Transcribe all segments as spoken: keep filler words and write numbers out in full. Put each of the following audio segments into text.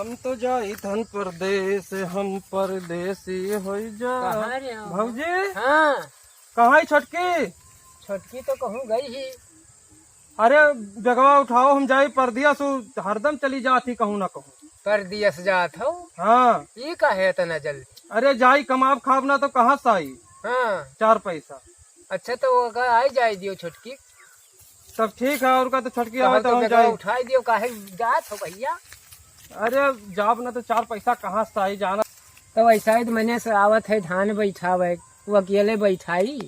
हम तो जाइत हन परदेस, हम परदेसी होइ जा। कहाँ रे हो? भौजी? हाँ। कहाँ है छोटकी? छोटकी तो कहूँ गई ही। अरे, बेगवा उठाओ, हम जाई परदेस, उ हरदम चली जात ही कहूँ ना कहूँ। परदेस जात हो? हाँ। ई काहे इतना जल्दी? अरे, जाई कमाब खाब ना तो कहाँ से आई? हाँ। चार पैसा। अच्छा, तो वो अगर आई जाए दियो छोटकी। तब ठीक है, और का तो छोटकी कहो आवे तो तो हम बेगवा जाई। उठाई दियो, काहे जात हो भैया? अरे, जाब ना तो चार पैसा कहाँ से आई जाना। तो ऐसा ही तो मने से आवत है धान बैठावे, वो अकेले बैठाई।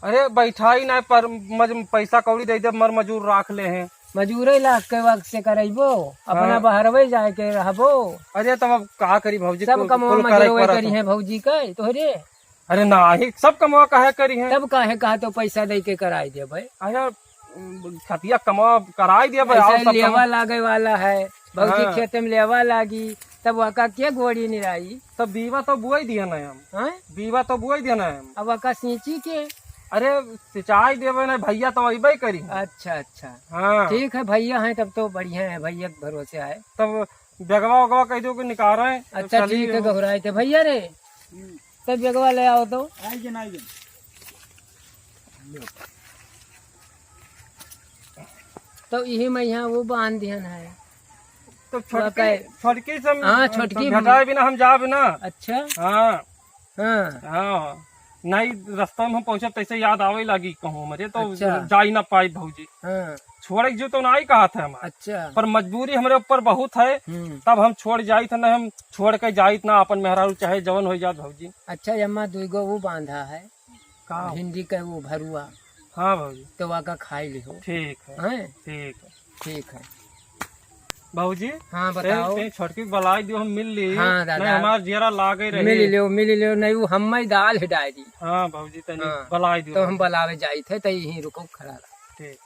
अरे, बैठाई ना पर मज-, पैसा कौड़ी दे दे, मर मजूर राख ले हैं। मजूरे लाख के वक्त से करैबो, अपना हाँ। बहरवे जाए के रहबो। अरे, तब अब का करी भौजी, सब कुल, कमवा कुल करे मजूरवे पड़त करी है। है भौजी के, तोहरे। अरे नाही, सब कमवा काहे करी हैं? तब काहे कहा तो पैसा दे के कराई देबे? अरे, खतिया कमवा कराई देबे, ऐसे और सब लेवा कमवा। लागे वाला है, भौजी हाँ। खेते में लेवा लागी, तब वका के गोड़ी निराई? तब बीवा तो बुआई दिया ना हम। हाँ? बीवा तो बुआई दिया ना हम। अब वका सींची के? अरे, सिंचाई देबे ना, भैया तो अइबे करी। अच्छा, अच्छा। हाँ। ठीक है, भैया हैं तब तो बढ़िया है, भैया के भरोसे आए। तब बेगवा उगवा कह दो कि निकाल रहे हैं, तो अच्छा, चलिए ठीक है, हम। घबराए थे भैया रे। तब बेगवा ले आओ तो। आई जन, आई जन। तो यही में यहाँ वो बांध दिहन है। तो वो छोटकी, कहे छोटकी से हम हाँ, छोटकी भेटाए बिना हम जाब ना। अच्छा। हाँ। हाँ। हाँ। नहीं, रास्ता में हम पहुँचब, तैसे याद आवे लागी कहूँ हमरे, तो अच्छा। जाई ना पाई भौजी। हाँ। छोड़े जो तो नहीं कहा था हमार। अच्छा। पर मजबूरी हमरे ऊपर बहुत है, हम्म। तब हम छोड़ जाइत ना, हम छोड़ के जाइत ना, अपन मेहरारू चाहे जवन हो जात भौजी। अच्छा, अम्मा दुई गो वो बांधा है, का? भिंडी के वो भरुआ। हाँ भौजी। तो वाका खाई लिहो। ठीक है। हैं? ठीक है। ठीक है। भौजी, हाँ, ते, बताओ। ते छोटकी के बलाई दियो, हम मिल ली। हाँ, दादा। नहीं, हमार जियरा लागे रही। मिल लियो, मिल लियो, नहीं वो हम ही दाल ही डाली। हाँ भौजी, तनी हाँ। बलाई दियो तो हम भौजी। बलावे जाइत है, तो यहीं रुको, खड़ा रहो। ठीक।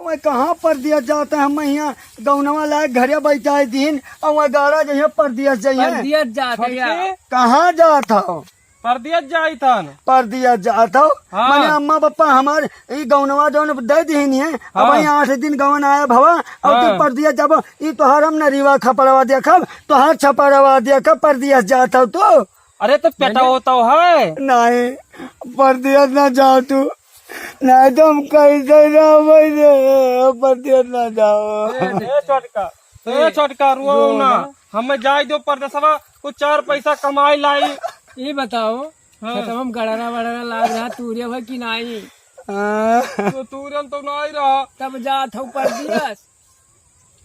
मैं कहाँ परदेस जात है, हम यहाँ गौनवा लायक घरे बैठाए दिन, और वह गारा जइहे परदेस जइहे। परदेस जात है छोटकी? यार। कहाँ जात हो? परदेस जाइत हन। परदेस जात हो? हाँ। मने अम्मा पापा हमार ई गौनवा जौन दे दिहिन है, अब हाँ। वहीं आठ दिन गौन आया भवा, और हाँ। तू परदेस जाबो, ई तोहार हम नरीवा खपड़वा देखब, तोहार छपड़वा देखब, परदेस जात हो तू? अरे तो पेटा मने? होता है। नहीं, परदेस ना जाओ तू, नहीं तो हम कैसे रहबै रे, परदेस ना जाओ। ए, ए छोटका, ए छोटका, रुओ ना। हमें जाए दो परदेसवा, कुछ चार पैसा कमाई लाई। ई बताओ, हाँ। खेतवा में गड़रा वड़रा लाग रहा, तूरे हो कि नाई? हाँ। तो तूरन तो नाई रहा। तब जात हो परदेस।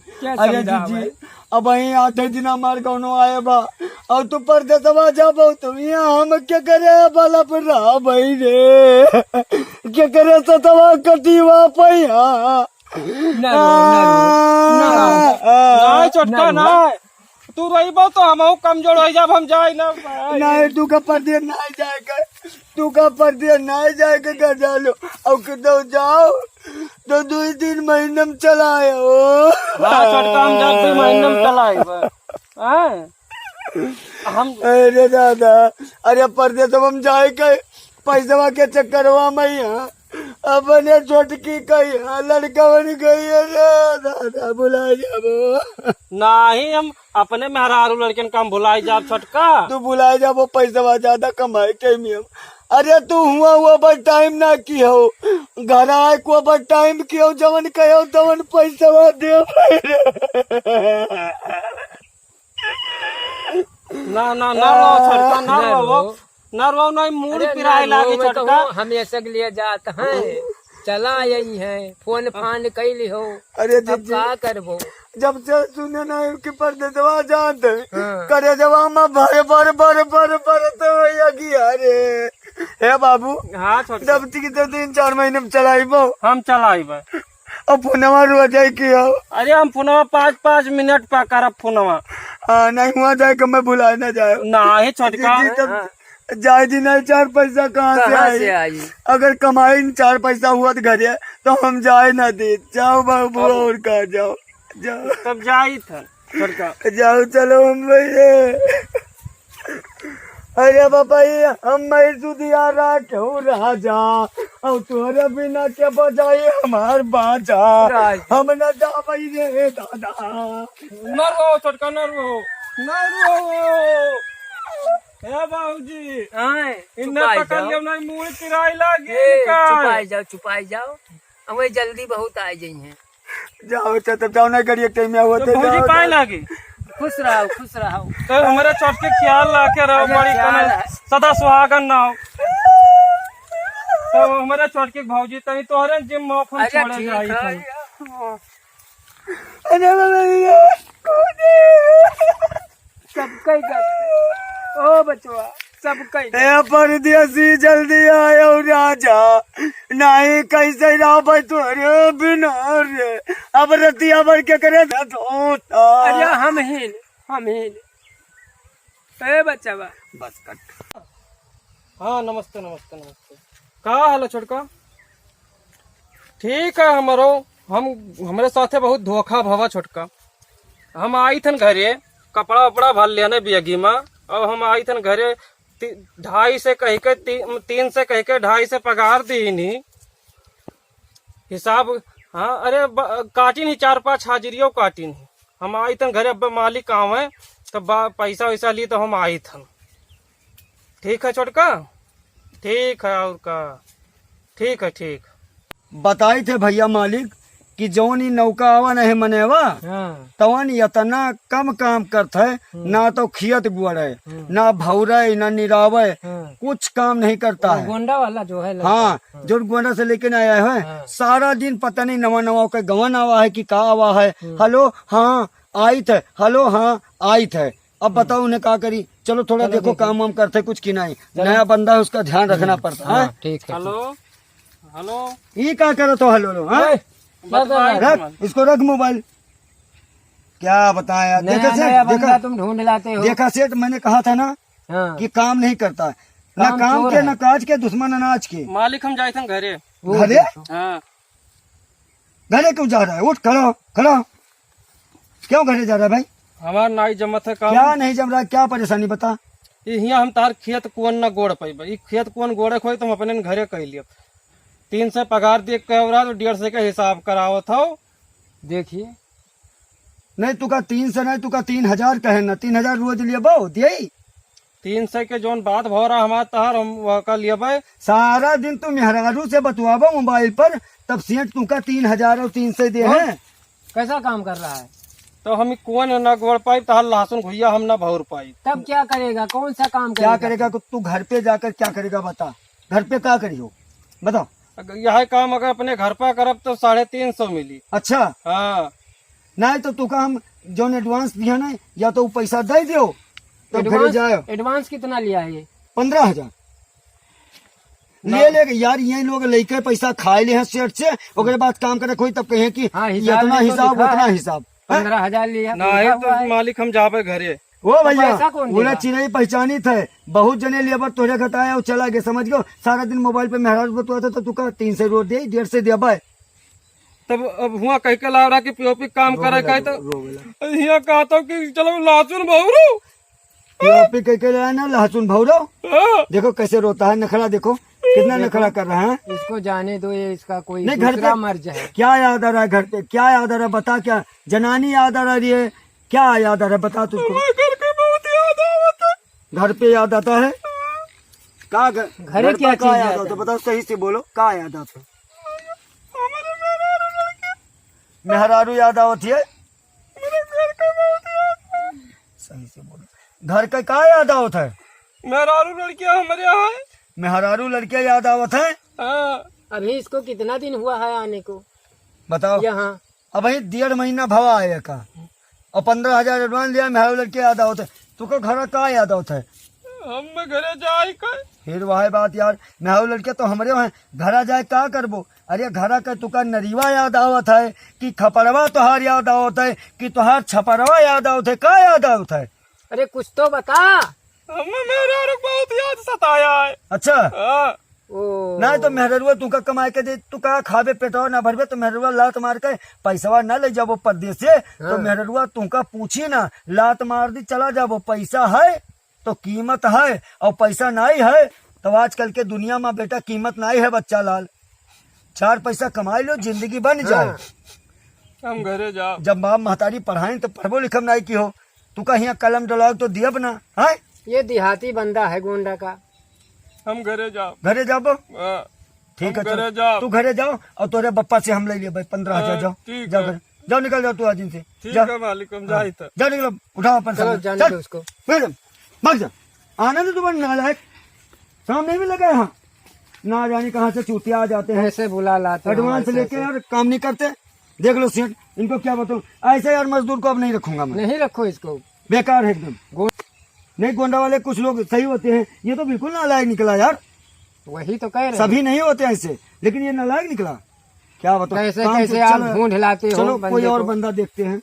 क्या अरे समझावे? जीजी, अब वहीं आठे दिन हमार गौनो आए बा, और तू परदेसवा जाबो, तू यहाँ हम के करे बलप रहा भाई रे, के करे सतवा कटीवा पैया। ना रो, ना रो, ना रो। ना छोटका, ना रो। ना। तू रहिबो तो हमहू कमजोर हो जाब, हम जाई ना भाई। नहीं, तू का परदेस नहीं जाए के, तू का परदेस नहीं जाए के कर डालो। और कितो जाओ, तो दुई तीन महीने में चला आयो। हाँ, छोटका, हम जब दुई महीने में चला आइबा। हाँ? हम अरे दादा, अरे परदेस तो हम जाए के, पैसवा के चक्करवा में यहाँ अपने छोटकी कही, हाँ, लड़का बन गई है रे, दादा, भुला जाबो। नाही, हम अपने मेहरारू लड़कन का हम भुलाई जाब, छोटका। तू भुलाई जाबो, पैसवा ज्यादा कमाए के में हम। अरे, तू हुआ, हुआ पर टाइम ना की हो, घर आए को पर टाइम की हो, जवन कहो, तवन पैसवा दे। ना, ना, ना रो, छोटका, ना ना रो, रो। ना रो, नहीं, मूड अरे, पिराए ना रो, लागी, मैं छोटका। कहूँ, हम ये सब लिए जात हैं, चला आई हैं, फोन फान कैली हो, अरे अब जीजी, का करबो? जब से सुने ना कि परदेसवा जात है, हाँ। करेजवा में भर, भर, भर, भर, भर तो भैया की, अरे, हे बाबू, हाँ, छोटका। जब तक तो तीन चार महीने में चलाइबो। हम चलाइबे। अब फोनवा रोज आई की हो? अरे, हम फोनवा पाँच, पाँच मिनट पा करब फोनवा। हाँ, नहीं हुआ जाए कि मैं भुला ना जाए। नाही, छोटका। जी, जी, तब हाँ। जाए जी, नहीं, चार पैसा कहाँ से कहाँ आई? से आई? अगर कमाई न चार पैसा हुआ तो घरे, तो हम जाए ना दे। जाओ बाबू, अब और कहाँ जाओ? जाओ। तब जाई था, छोटका। जाओ, चलो हम भैया। अरे बाबा, ये हम मैं सुधिया राठौर राजा, और तोहरे बिना के बजाई हमार बाजा। राज। हम न जाबई रे दादा। न रो छोटका, न रो, न रो। ए बाबूजी, आए, इन्हें चुपाई पकड़ जाओ। लियो, नहीं मूड़ी पिराई लागी ए, का। चुपाई जाओ, चुपाई जाओ। अब वही जल्दी बहुत आ जाई हैं। जाओ, अच्छा, तब जाओ ना, करिए, टाइम में हुआ तो थे, भौजी जाओ, पाए जाओ। लागी। खुश रहो, खुश रहो। तो हमारे छोटके ख्याल रखे रहो, अरे, बड़ी ख्याल कमल, है। सदा सुहागन ना हो। तो हमारे छोटके भौजी तनी तोहरे जिम में अपन अरे, छोड़े ठीक जाई है। तनी। अरे, बाबा, ये कौन है? सब कही जाते। ओ बचवा, सब कही जाते। ए परदेसी, जल्दी आयो राजा, नाही कैसे रहबै तोरे बिना रे। अब रतिया भर के करे धोता। अरे हम ही न, हम ही न। ए बचवा। बस कट। हाँ, नमस्ते, नमस्ते, नमस्ते। का हाल है छोटका? ठीक है हमरो, हम, हमरे साथे बहुत धोखा भवा छोटका। हम आई थन घरे, कपड़ा उपड़ा भर लेने बियगी मा, अब हम आई थन घरे ती-, ढाई से कह के ती-, तीन से कह के ढाई से पगार दीनी। हिसाब, हाँ, अरे ब-, काटिन ही चार पाँच हाजिरियो काटिन ही। हम आई थन घरे, अब मालिक आवे, तो बा-, पैसा वैसा ली तो हम आई थन। ठीक है छोटका, ठीक है, और का, ठीक है, ठीक। बताई थे भैया मालिक कि जौन ई नौका आवा नहीं मनेवा, हाँ। तवन इतना कम काम करत है, हम्म। ना तो खियत गुड़े, हम्म। ना भौरे, ना निरावे, हाँ। कुछ काम नहीं करता वो है। गोंडा वाला जो है लड़का। हाँ, हाँ। जो गोंडा से लेके ना आया है, हाँ। सारा दिन पता नहीं नवा नवा के गवन आवा है कि का आवा है। हम्म। हेलो, हाँ, आई थे, हेलो, हाँ, आई थे। अब बताओ उन्हें का करी? चलो थोड़ा चलो देखो देखो। काम वाम करते कुछ कि नहीं। चलो। नया बंदा है, उसका ध्यान रखना हम्म, पड़ता है। हाँ, ठीक है। हेलो, हेलो। ये का करत हो हेलो, हेलो, हाँ? ओए, क्या कर रहा है? रख, इसको रख मोबाइल। क्या बताएं यार, नया, देखा सेठ, नया बंदा देखा, तुम ढूंढ लाते हो। देखा सेठ, मैंने कहा था ना हाँ। कि काम नहीं करता है। ना काम काम चोर के, है। ना काज के, दुश्मन अनाज के। मालिक हम जाए थे घरे। वो घरे? देखो। हाँ। घरे क्यों जा रहा है? उठ, खड़ा हो, खड़ा हो। क्यों घरे जा रहा है भाई? हमार नाई जमत है काम। क्या नहीं जम रहा है? क्या परेशानी बता? ये हियाँ हम तार खेत कुवन ना गोड़ पाइबे। ई खेत कुवन गोड़े खोई तो हम अपने घरे कह लिया। तीन सौ पगार दिए कह रहा तो डेढ़ सौ का हिसाब करावत हो। देखिए। नहीं तुका तीन सौ नहीं, तुका तीन हजार कहे ना, तीन हजार रोज लिए बो, दिए। तीन सौ के जौन बात भौ रहा हमार तहार, हम वह का लेबै। सारा दिन तू मेहरारू से बतुआबो मोबाइल पर, तब सेठ तुका तीन हजार और तीन सौ दे कौन? हैं। कैसा काम कर रहा है? तो हम कुआं न, न गोड़ पाई, तहार लहसुन घुइया हम न भौर पाई। तब क्या करेगा, कौन सा काम क्या करेगा? करेगा? तू घर पे जाकर क्या करेगा बता, घर पे क्या करियो बताओ। अगर यह काम अगर अपने घर पर करब तो साढ़े तीन सौ मिली। अच्छा। हाँ। नहीं तो तुका हम जौन एडवांस दिया ना, या तो वो पैसा दे दियो, तब घरे एडवांस, जाओ। एडवांस कितना लिया है ये? पन्द्रह हजार। ना। ले ले यार, ये लोग लेके पैसा खाए ले हैं सेठ से, ओकरे बाद काम करे कोई तब कहे कि हाँ, हिसाब इतना में तो हिसाब, लिखा उतना है। हिसाब। हैं? पन्द्रह हजार लिया, नहीं लिखा तो हुआ है। मालिक हम जाबे घरे। ओ तो भैया, पैसा कौन बोला देगा? चिन्हई पहचानी थे, बहुत जने लेबर तोरे घटाया और चला गया, समझ गयो। सारा दिन मोबाइल पे मेहरारू बतुआता तो तुका तीन सौ रोज दे, डेढ़ सौ देबे। तब अब हुआ कह के ला रहा कि पीओपी काम रोवे करे ला, का तो रो-, रोवे ला। हिया कहता कि चलो लहसुन भौरू। पीओपी कह के लाया ना लहसुन भौरू। हाँ। देखो कैसे रोता है, नखरा देखो, कितना ये नखरा देखो, कर रहा है। इसको जाने दो, ये इसका कोई नहीं, घर दूसरा पे मर्ज है। क्या याद आ रहा है घर पे, क्या याद आ रहा है बता, क्या जनानी याद आ रही है, क्या याद आ रहा है बता तुझको? हमारे घर के बहुत याद आवत है। घर पे याद आता है? का घर, घर घर क्या पे का चीज याद याद आता है? है? बताओ सही से बोलो, का याद आता है? हमारे मेहरारू लड़के। मेहरारू याद आवत है? मेरे घर के बहुत याद है। सही से बोलो। घर का का याद आवत है? मेहरारू लड़कियां हमारे यहाँ है। मेहरारू लड़कियां याद आवत है? हाँ। अभी इसको कितना दिन हुआ है आने को? बताओ। यहाँ। अब वही डेढ़ महीना भवा आए का, और पन्द्रह हजार एडवांस लिया, मेहरारू लड़के याद आवत है। तुको घर का याद आवत है? हम घरे जाए का। फिर वही बात यार, मेहरारू लड़के तो हमरे वहाँ घरा जाए का करबो? अरे घरा का तुका नरीवा याद आवत है कि खपरवा तोहार याद आवत है कि तोहार छपरवा याद आवत है, का याद आवत है? अरे कुछ तो बता। हमें मेहरारू बहुत याद सताया है। अच्छा। हाँ। ओ। ना तो मेहररुआ तुका कमाए के दे, तू का खाबे पेटवा ना भरबे, तो मेहररुआ लात मार के पैसवा ना ले जाबो परदेस से, तो हाँ। मेहररुआ तुका पूछी ना, लात मार दी चला जाबो। पैसा है तो कीमत है, और पैसा नहीं है तो आजकल के दुनिया में बेटा कीमत नहीं है बच्चा लाल। चार पैसा कमाई लो, जिंदगी बन जाए। हाँ। हम घरे जाओ। जब बाप महतारी पढ़ाएं तो पढ़बो लिखब नाई की हो, तू कहीं कलम डलाओ तो दियब ना, हैं? ये देहाती बंदा है गोंडा का। हम घरे जाओ। घरे जाबो? हाँ। ठीक हम है, चलो। घरे जाओ। तू घरे जाओ और तोरे बप्पा से हम ले लिए भाई पन्द्रह हजार, हाँ, जाओ। ठीक जाओ है। घरे। जाओ, निकल जाओ तू आज इनसे। ठीक जाओ। है मालिक, हम हाँ। जाई त। जाओ, निकलो, उठाओ अपन चलो, सामान। जाने चल। दो उसको। भाग जा, भाग जा। आने दो तुम्हारे नालायक। सामने भी लगा है, हाँ। ना जाने कहाँ से चूतिया आ जाते हैं। कैसे बुला लाते हैं एडवांस ऐसे, लेके ऐसे। यार काम नहीं करते। देख लो सेठ, इनको क्या बताऊँ, ऐसे यार मजदूर को अब नहीं रखूंगा मैं। नहीं रखो इसको। बेकार है एकदम। गो- नहीं, गोंडा वाले कुछ लोग सही होते हैं, ये तो बिल्कुल नालायक निकला यार। वही तो कह रहे हैं। सभी नहीं होते ऐसे, लेकिन ये नालायक निकला। क्या बताऊँ, कैसे, काम कैसे से आप चलो, ढूंढ लाते हो चलो, बंदे कोई और को? बंदा देखते हैं।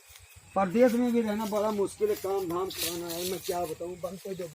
परदेश में भी रहना बड़ा मुश्किल है, काम धाम कराना है, मैं क्या बताऊँ, बंद कर दो।